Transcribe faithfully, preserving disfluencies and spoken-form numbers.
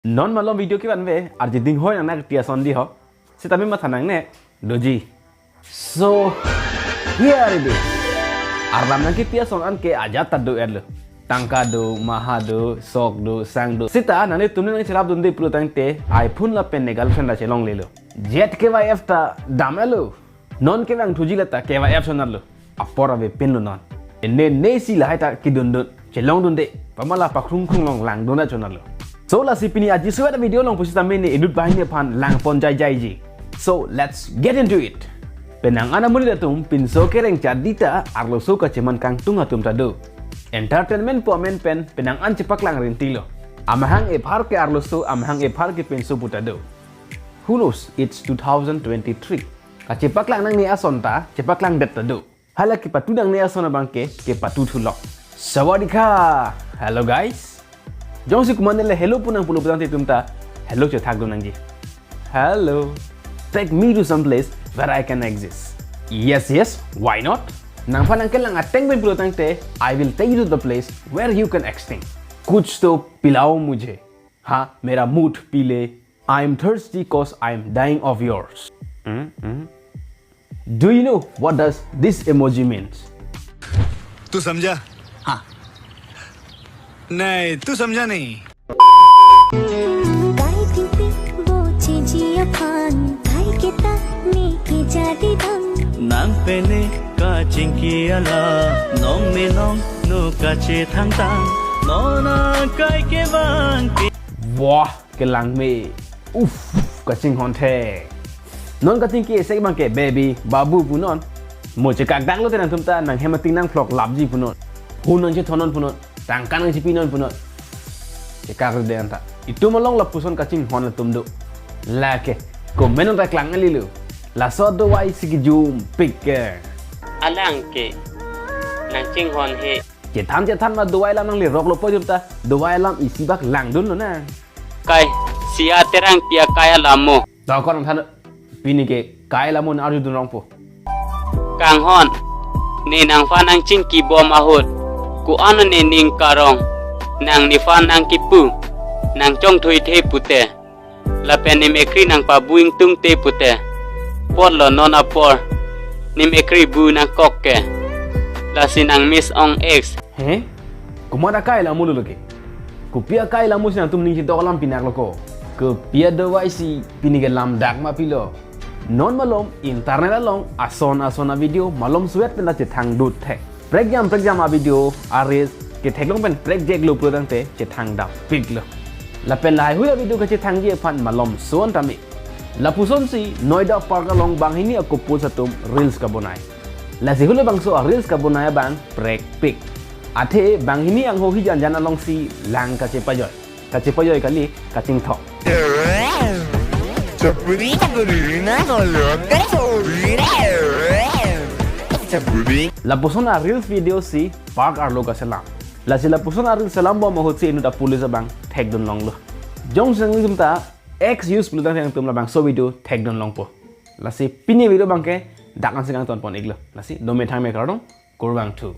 Non malom video kevan ave, arje dinghoi nang nangti ason di ho. Sitame matha nangne doji. So, here it is. Arnam nangkepi ason anke ajat ta do-etlo. Tangka do, maha do, sok do, sang do. Sita nanglitum nangcherapdunde pulo tangte, iPhone lapen ne girlfriend ta chelonglelo. Jet K Y F ta dam-etlo. Non kevang thuji lata K Y F chonatlo. Apor avepinlo non. Ene ne si lahai ta kedundun. Chelongdunde. Pamala pakrung krung long langdun ta chonatlo. So lasi pini aji suet video along pusitame ne inut banghini aphan langpon jai jaiji. So let's get into it. Penang an amonit atum pinso kereng chadi ta arloso kacheman kangtung atum ta do. Entertainment pu amen pen penang an chepaklang rintilo. Amahang ephar ke arloso, amahang ephar ke pinso pu ta do. Who knows, it's two thousand twenty-three. Kachepaklang nangne ason ta, chepaklang det ta do. Hala kepatu nangne ason abangke, kepatu thulok. Sawadika! Hello guys! Jongsi komat nele hello pu nang pulo putangte itum ta, hello chethakdun nangji. Hello! Take me to some place where I can exist. Yes, yes, why not? Nangphan nangkelang ateng pen pulo tangte, I will take you to the place where you can extinct. कुछ तो पिलाओ मुझे. हाँ, मेरा mood P ले. I'm thirsty 'cause I'm dying of yours. Hmm, hmm. Do you know what does this emoji means? तू समझा? हाँ। नहीं, तू समझा नहीं। Kai tipi boche ji aphan, kai kita ne ke jadi bang. Nang pene kachingki ala, nong me nong nu kachethangtang, nona kai kevang ke. Wah, kelang me. Uff, kachinghon the. Non kachingki esek abangke baby, babu punon. Mo chekak daklo te nangtum ta nanghem ating nangphlok lapji punon. Phone nangchethonnon punon. Tangka nangchepinon punon. Chekak ride anta. Itum along lapuson kachinghon atum do. Lake. Komenon ta klang alilo. Laso dawai si kejumpik ke. Alang ke. Nangchinghon he. Chethan chethan ma dawai alam nangleroklo po itum ta. Dawai alam isi bak langdunlo nang. Kai, si aterang pi akai alam mo. Dokon than pini ke kai alam mo arjudun rongpo. Kanghon, ne nangphan nangchingki bom ahut. Ko-an ne ning karong. Nang nephan nangkipu. Nangchongthui the pute. Lapen ne mekri nangpabu ingtungte pute. Apotlo non apor. Ne mekri bu nangkok ke. Lasi nang miss ong ex. He? Komat akai alam mo lo ke? Kopi akai alam mo si nangtum ning chedok alam pinaklo ko? Kopi adawai si pini ke lam dak ma pilo? Non malom, internet along, ason ason avideo, malom suet pen ta chethangdut thek. Prekjam prekjam avideo, areels, ketheklong pen prekjeklo pulo tangte, chethang dampiklo. Lapen lahaihui avideo kachethangji aphan malom son tame. Lapuson si, Noida Park along banghini a-couples atum reels kabonai. Lasi hule bangso a-reels kabonai abang prekpik. Athe banghini angho hijan jan alongsi lang kachepajoi. Kachepajoi kali kachingthok. Lapuson a-reels video si park arlo kaselam. Lasi lapuson a-reels selam bom ahut si inut a-police abang thekdun longlo. Jongsi nanglitum ta X use pulo tangte nangtum labangso video thekdun longpo. Lasi pini video abangke dak ansi kangton pon iklo. Lasi dome thangme kardom, kurvangthu.